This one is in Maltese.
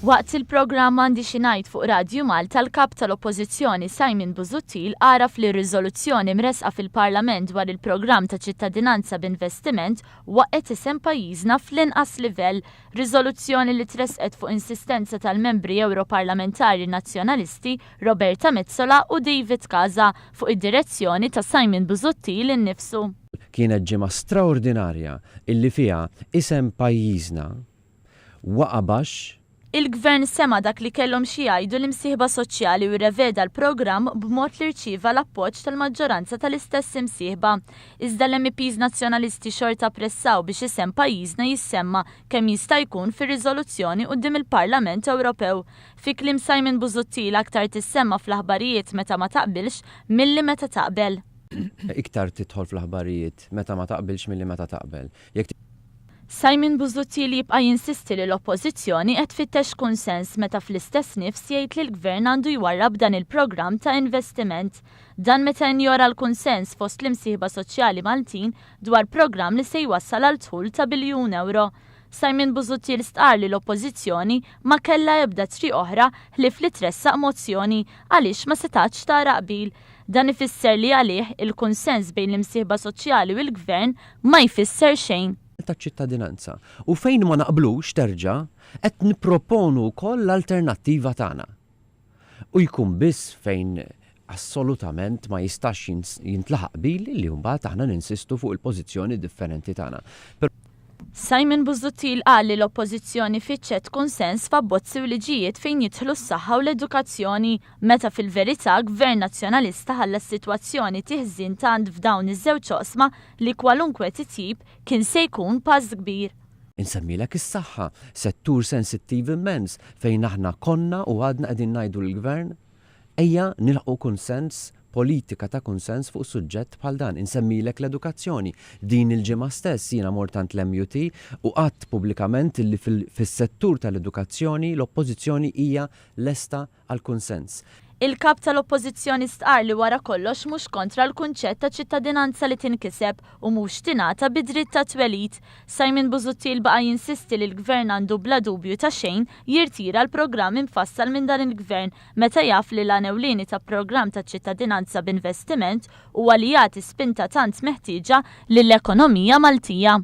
Waqt il-programm Għandi Xi Ngħid fuq Radju Malta l-Kap tal-Oppożizzjoni Simon Busuttil għaraf li r-riżoluzzjoni mressqa fil-Parlament dwar il-programm ta' ċittadinanza b'investiment waqqgħet isem pajjiżna fl-inqas livell. Riżoluzzjoni li tressqet fuq insistenza tal-membri Ewroparlamentari Nazzjonalisti Roberta Metsola u David Casa fuq id-direzzjoni ta' Simon Busuttil innifsu. Kienet ġimgħa straordinarja illi fiha isem pajjiżna waqa' baxx. Il-Gvern sema' dak li kellhom xi jgħidu l-imsieħba soċjali u rreveda l-programm b'mod li rċieva l-appoġġ tal-maġġoranza tal-istess imsieħba. Iżda l-MEPs Nazzjonalisti xorta pressaw biex isem pajjiżna jissemma kemm jista' jkun fir-riżoluzzjoni quddiem il-Parlament Ewropew. Fi kliem Simon Busuttil aktar tissemma fl-aħbarijiet meta ma taqbilx milli meta taqbel. Iktar tidħol fl-aħbarijiet meta ma taqbilx milli meta taqbel. Jekk. Simon Busuttil jibqa' jinsisti li l-Oppożizzjoni qed tfittex kunsens meta fl-istess nifs jgħid li l-Gvern għandu jwarrab dan il-programm ta' investiment. Dan meta injora l-kunsens fost l-imsieħba soċjali Maltin dwar programm li se jwassal għal dħul ta' biljun ewro. Simon Busuttil stqarr li l-Oppożizzjoni ma kellha ebda triq oħra ħlief li tressaq mozzjoni għaliex ma setgħatx tara qbil. Dan ifisser li għalih il-kunsens bejn l-imsieħba soċjali u l-Gvern ma jfisser xejn. Taċ-ċittadinanza. U fejn ma naqblux, terġa', qed nipproponu wkoll l-alternattiva tagħna. U jkun biss fejn assolutament ma jistax jintlaħaq qbil li mbagħad aħna ninsistu fuq il-pożizzjoni differenti tagħna. Simon Busuttil qal li l-Oppożizzjoni fittxet kunsens f'abbozzi u liġijiet fejn jidħlu s-saħħa u l-edukazzjoni meta fil-verità Gvern Nazzjonalista ħalla s-sitwazzjoni tiħżien tant f'dawn iż-żewġ oqsma li kwalunkwe titjib kien se jkun pass kbir. Insemmilek is-saħħa, settur sensittiv immens fejn aħna konna u għadna qegħdin ngħidu lill-Gvern Ejja nilħqu kunsens, politika ta' kunsens fuq suġġett bħal dan. Insemmilek l-edukazzjoni. Din il-ġimgħa stess jiena mort għand l-MUT u għadt pubblikament illi fis-settur tal-edukazzjoni l-Oppożizzjoni hija lesta għal kunsens. Il-Kap tal-Oppożizzjoni stqarr li wara kollox mhux kontra l-kunċett ta' ċittadinanza li tinkiseb u mhux tingħata bi dritt ta' twelid. Simon Busuttil baqa' jinsisti li l-Gvern għandu bla dubju ta' xejn jirtira l-programm imfassal minn dan il-Gvern meta jaf li l-għan ewlieni ta' programm ta' ċittadinanza b'investiment huwa li jagħti spinta tant meħtieġa lill-ekonomija Maltija.